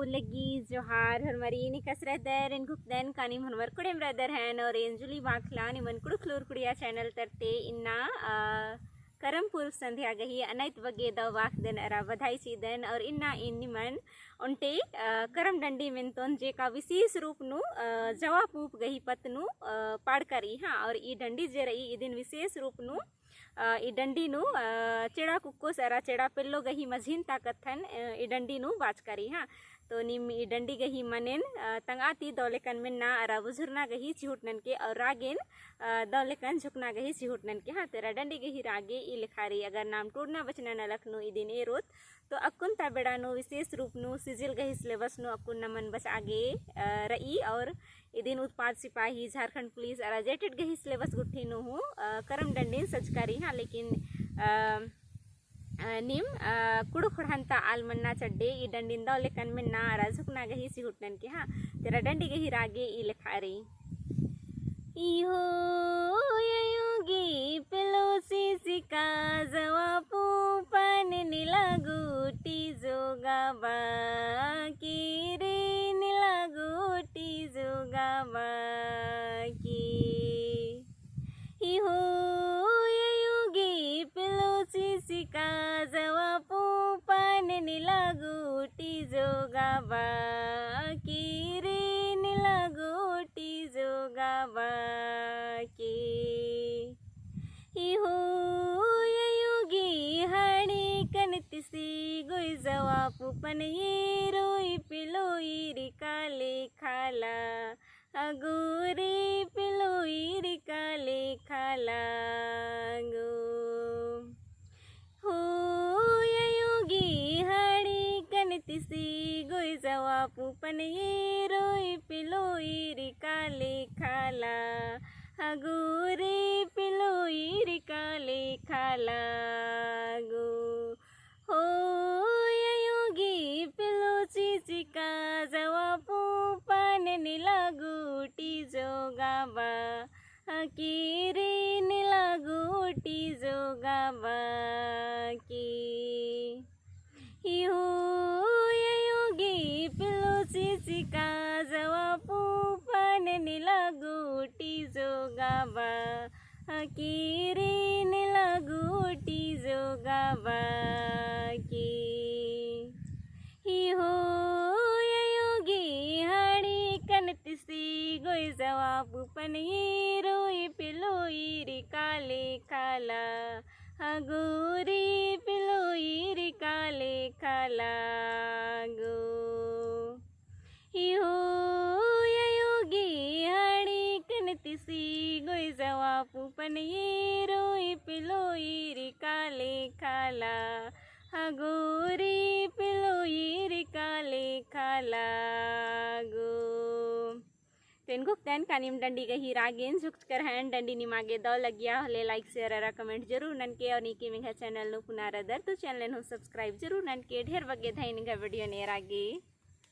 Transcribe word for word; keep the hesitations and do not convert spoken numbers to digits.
उल्लगी जोहार, होरमारिन एकासे रअदर, एन घुकदन का नीम होरमर कुड़ेम रअदर हन, और एन जुली बाखला निमन कुँड़ुख़ लूर कुड़िया channel तरती इन्ना, अ, करम पुरुब संध्या गही अनैत बग्गे दव बाखदन अरा बधाई चिअदन, और इन्ना एन निमन ओन्टे, अ, करम डंडी मेन्तोन जेका विशेष रूप नू, अ, जवा पूँप गही पत्त नू, अ, पाड़का रई, हाँ, और ई डंडी जे रई इदिन विशेष रूप नू अ, ई डंडी नू, अ, चेड़ा कुक्कोस अरा चेड़ा पेल्लो गही मझिन ताकत हन, अ, ई डंडी नू बाचका रई, हाँ। तो नीम ई डंडी गही मनेन, अ, तंगआ ती दव लेकन मेन्ना अरा बुझुरना गही चिहुट ननके और रागेन, अ, दव लेकन झुकना गही चिहुट ननके, हाँ। तेरा डंडी गही रागे ई लेखा रई, अगर नाम टूड़ना बचना नलख नू इदिन एरोत, तो अक्कुन ता बेड़ा नू विशेष रूप नू सिजिल गही syllabus नू अक्कुन नमन बचआ गे, अ, रई और इदिन उत्पाद सिपाही, झारखंड पुलिस अरा जेटेट गही syllabus गुट्ठी नू हूँ, अ, करम डंडिन सजका रई, हाँ, लेकिन, अ, अ, नीम, अ, कुँड़ुख़ ख़ोंड़हन ता आल मन्ना चड्डे, ई डंडिन दव लेकन मेन्ना अरा झुकना गही चिहुट ननके, हाँ। तेरा डंडी गही रागे ई लेखा रई। इहो अयो गे पेलो सिसिका जवा पूँपन निला गूटी जोगाबा की रे, निला गूटी जोगाबा की। इहो अयो गे पेलो सिसिका जवा पूँपन निला गूटी जोगाबा की रे, निला गूटी जोगाबा की। इहो अयो गे हाड़ी कन तिसी गोई जवा पूँपन एरोई पेलोई री काले खाला। अगोरी पेलोई री काले खाला गो। हो अयो गे हाड़ी कन तिसी गोई जवा पूँपन एरोई पेलोई री काले खाला। अगोरी पेलोई री काले खाला गो। हो अयो गे पेलो सिसिका जवा पूँपन निला गूटी जोगाबा की रे, निला गूटी जोगाबा की। इहो अयो गे पेलो सिसिका जवा पूँपन निला गूटी जोगाबा की रे, निला गूटी जोगाबा की। इहो अयो गे हाड़ी कन तिसी गोई जवा पूँपन एरोई पेलोई री काले खाला। अगोरी पेलोई री काले खाला गो। इहो अयो गे हाड़ी कन तिसी गोई जवा पूँपन एरोई पेलोई री काले खाला। अगोरी पेलोई री काले खाला गो। तो एन घुकदन का नीम डंडी गही रागेन झुकचकर हन। डंडी निमा गे दव लगिया होले like, share अरा comment जरूर ननके, और नीकिम एंग्है channel नू पुना रअदर तो channel नू subscribe जरूर ननके। ढेर बग्गे धइन एंग्है video नू एरा गे।